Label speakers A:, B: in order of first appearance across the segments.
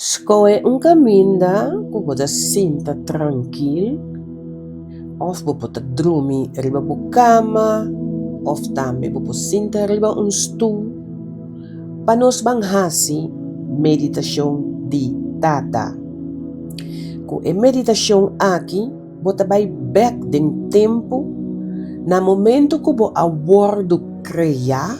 A: Skohe un kaminda ku bo ta sinta trankil òf bo por ta drumi riba bo kama òf tambe bo por sinta riba un stul pa nos ban hasi meditashon di tata. Ku e meditashon aki bo ta bai bèk den tempu na momentu ku bo a wòrdu kreá.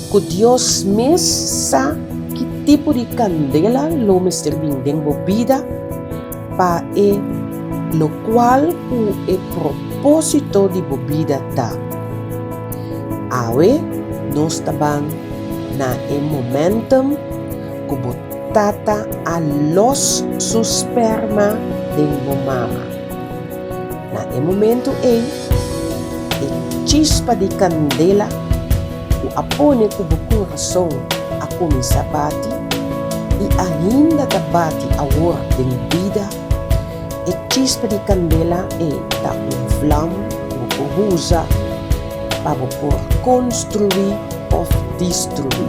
A: Ku Dios mes sa ki tipo di kandela lo mester bin den bo bida pa e lokual ku e propósito di bo bida ta. Awe nos ta ban na e momentum ku bo tata a los su sperma den bo mama. Na e momentu ei, e chispa di kandela ku a pone ku bo kurason a kuminsá bati i ainda ta bati awor den bida, e chispa di kandela ei ta un vlam ku bo por usa pa bo por konstruí òf destruí.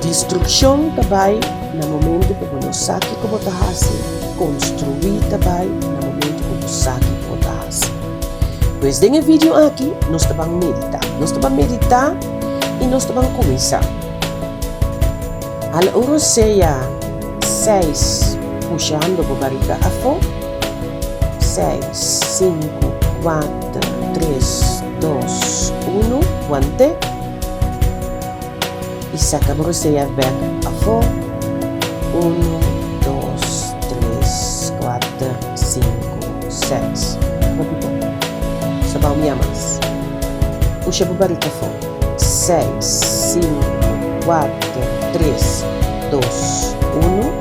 A: Destrukshon ta bai na momentu ku bo no sa kiko bo ta hasi, konstruí ta bai na momentu ku bo sa kiko bo ta hasi. Pues den e video aki nos ta ban meditá. Nos ta ban meditá i nos ta ban kuminsá. Hala un rosea seis pushando bo barika afó. Seis, sinku, kuater, tres, dos, unu, want'é. I saka bo rosea bek afó. Unu, dos, tres, kuater, sinku, seis. Hopi bon. Sa bou mia mas. Pusha bo barika afó. Seis, sinku, kuater, tres, dos, unu.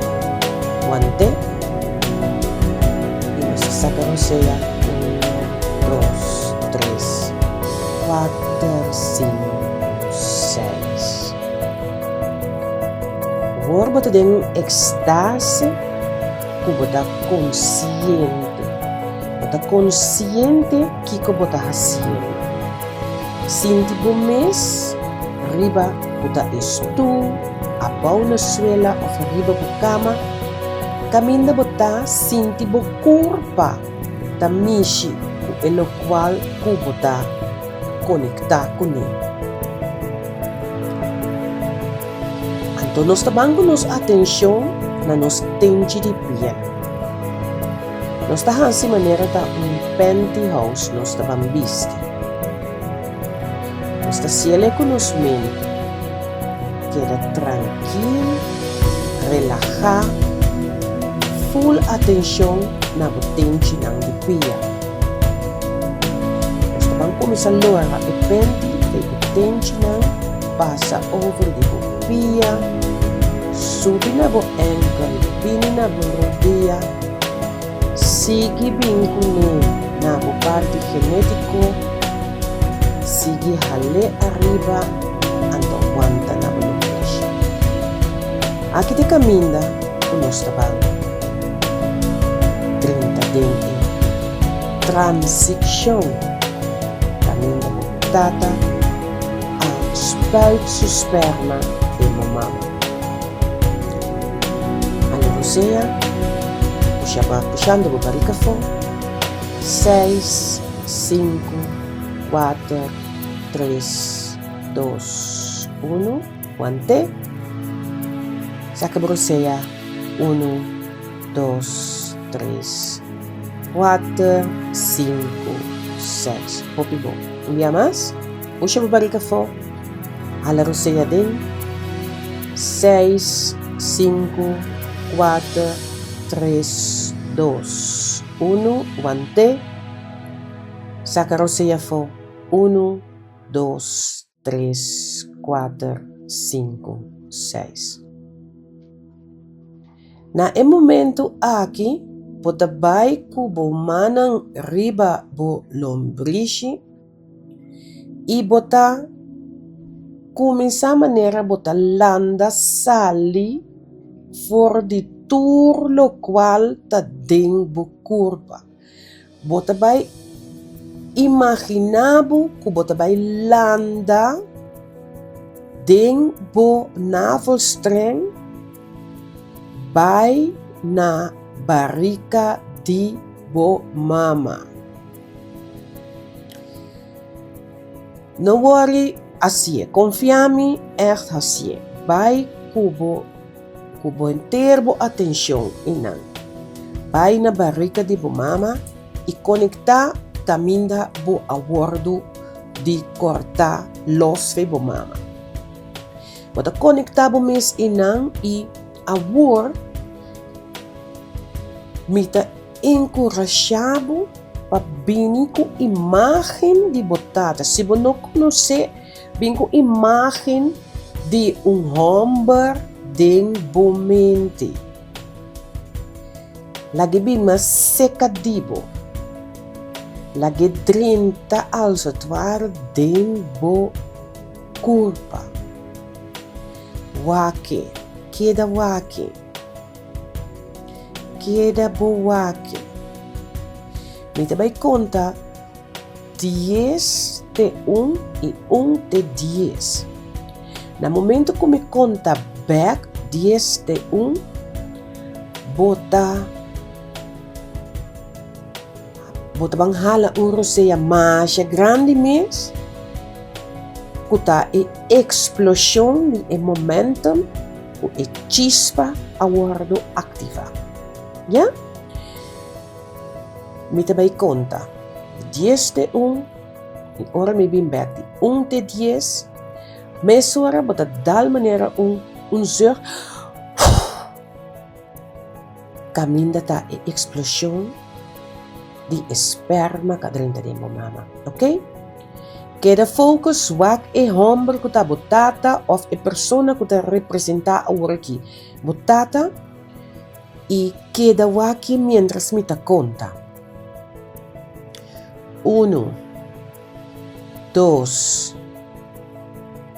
A: Want'é. I nos ta saka rosea. Unu, dos, tres, kuater, sinku, seis. Awor bo ta den un ekstase ku bo ta konsiente. Bo ta konsiente kiko bo ta hasiendo. Sinti bo mes riba ku ta e stul, abou na suela òf riba bo kama. Kaminda bo ta sinti bo kurpa ta mishi ku e lokual ku bo ta konektá kuné. Anto nos ta ban ku nos atenshon na nos tenchi di pia. Nos ta hasi manera ta un pantyhose nos ta ban bisti. Nos ta siele ku nos mente. Keda trankil, relahá, full atenshon na bo tenchinan di pia. Nos ta ban kuminsá lora e penti di bo tenchinan pasa over di bo pia, subi na bo enkel, bini na bo rodia, sigui bin kuné na bo parti genétiko, sigui hal'é ariba anto wanta na bo lombrishi. Aki ta e kaminda ku nos ta ban drenta den e transikshon kaminda bo tata a spuit su sperma den bo mama. Alo Hosea, pusha ba pushando bo barika afó, seis, sinku, kuater, tres, dos, unu, want'é. Saka bo rosea, unu, dos, tres, kuater, sinku, seis. Hopi bon. Un bia mas. Pusha bo barika afó. Hala rosea aden. Seis, sinku, kuater, tres, dos, unu. Want'é. Saka rosea afó. Unu, dos, tres, kuater, sinku, seis. Na e momentu aki bo ta bai ku bo mannan riba bo lombrishi i bo ta kuminsá manera bo ta landa sali for di tur lokual ta den bo kurpa. Bo ta bai imaginá bo ku bo ta bai landa den bo navelstreng. Bai na barika di bo mama. No worry, hasié. Konfia mi, ègt hasié. Bai ku bo ku bo henter bo atenshon einan. Bai na barika di bo mama i konektá kaminda bo a wòrdu di kòrtá lòs fe bo mama. Bo ta konektá bo mes einan i awor mi ta enkurashá bo pa bini ku imágen di bo tata. Si bo no konosé, bin ku imágen di un hòmber den bo mente. Lag'é bin mas seka di bo. Lag'é drenta alsotware den bo kurpa. Wak-e, keda wak-e. Keda bo wak-e. Mi ta bai konta dies te un i un te dies. Na momento ku mi konta bèk dies te un, bo ta bo ta ban hala un rosea masha grandi mes ku ta e eksploshon di e momentum ku e chispa a wòrdu aktivá. Ya? Mi ta bai konta dies te un i ora mi bin bèk di un te dies, mesora bo ta dal manera un un zucht kaminda ta e eksploshon di e sperma ku a drenta den bo mama, oke? Keda focus wak e hòmber ku ta bo tata òf e persona ku ta representá aworakí bo tata i keda wak-e miéntras mi ta konta. Unu, dos,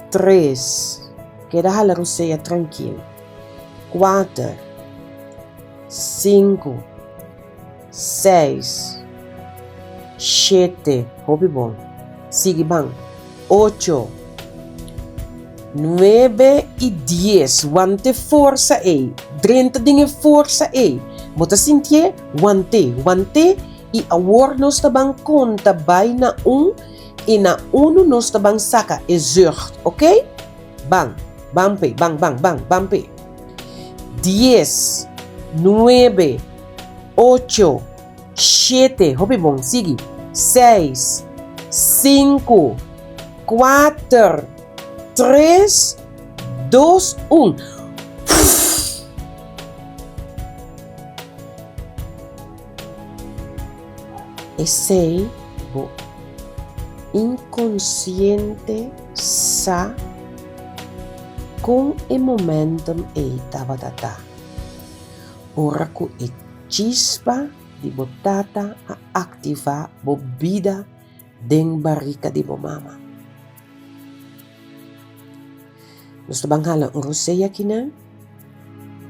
A: tres, keda hala rosea trankil, kuater, sinku, Seis, shete, hopi bon. Sigui ban. Ocho, nuebe i dies. Want'e forsa ei. Drenta den e forsa ei. Bo ta sintié? Want'é, want'é. I awor nos ta ban konta bai na un i na unu nos ta ban saka e zucht, oké? Ban, ban p'e, ban, ban, ban, ban p'e. Dies, nuebe, ocho, shete, hopi bon, sigui, seis, sinku, kuater, tres, dos, un. Esei bo inkonsiente sa kon e momentum ei tabata ta ora ku e chispa di bo tata a aktivá bo bida den barika di bo mama. Nos ta ban hala un rosea akinan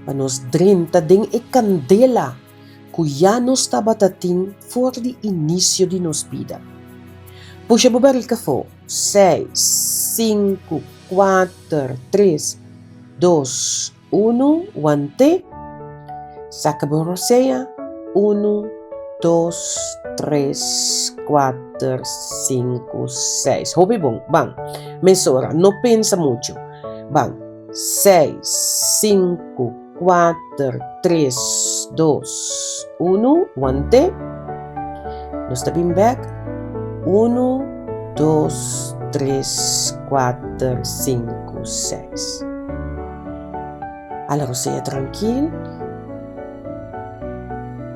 A: pa nos drenta den e kandela ku ya nos tabata tin for di inisio di nos bida. Pusha bo barika afó, seis, sinku, kuater, tres, dos, Unu, wante, saka bo rosea, unu, dos, tres, kuater, sinku, seis. Hopi bon, ban. Mesora, no pensa muchu. Ban. Seis, sinku, kuater, tres, dos, unu, wante. Nos ta bin bek. Unu, dos, tres, kuater, sinku, seis. Ala rosea trankil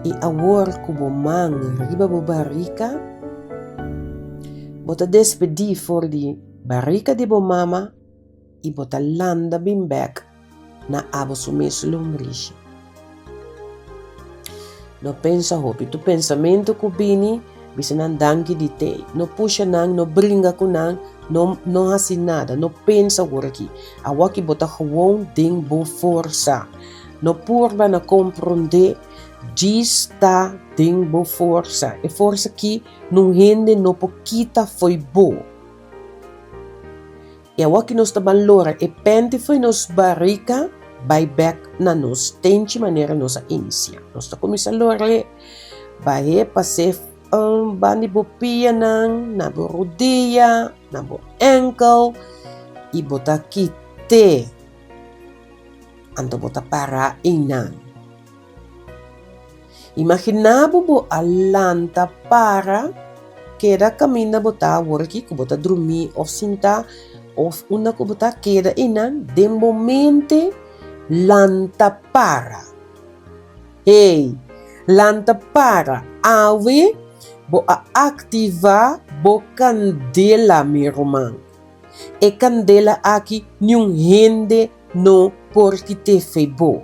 A: i awor ku bo man riba bo barika, bo ta despedí for di barika di bo mama i bo ta landa bin bèk na abo su mes lombrishi. No pensa hopi, tur pensamentu ku bini, bisa nan danki di te. No pusha nan, no bringa ku nan, no no hasi nada, no pensa awor aki. Awor aki bo ta gewoon den bo forsa. No purba na komprondé, djis ta den bo forsa. E forsa aki nun hende no por kita fo'i bo. I awor ki nos ta ban lora e penti fo'i nos barika. Bai bek na nos tenchi manera nos a inicia. Nos ta cuminsa lor'e, bah'e pas'e banda di bo pianan, na bo rodia, na bo enkel y bo ta kit'e. Anto bo ta para einan. Imaginá bo bo a lanta para keda kaminda bo ta awor aki ku bo ta drumí òf sintá òf unda ku bo ta keda einan den bo mente lanta para. Hey! Lanta para! Awe bo a aktivá bo kandela mi ruman. E kandela aki niun hende no por kit'é fei bo.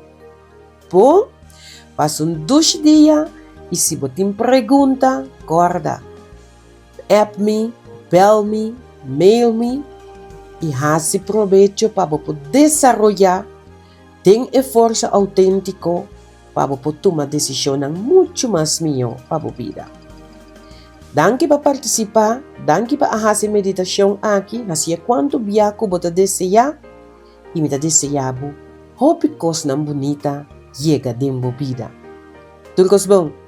A: Bo pasa un dushi dia y si bo tin pregunta corda app mi, bel mi, mail mi y haci probecho pa bo por desaroya den e forsa autentico pa bo por tuma decisionnan mucho mas miyo pa bo bida. Danki pa participa, danki pa a haci e meditacion aki, haci'e cuanto bia cu bo ta desea. I mi ta deseá bo hopi kosnan bunita yega den bo bida. Tur kos bon!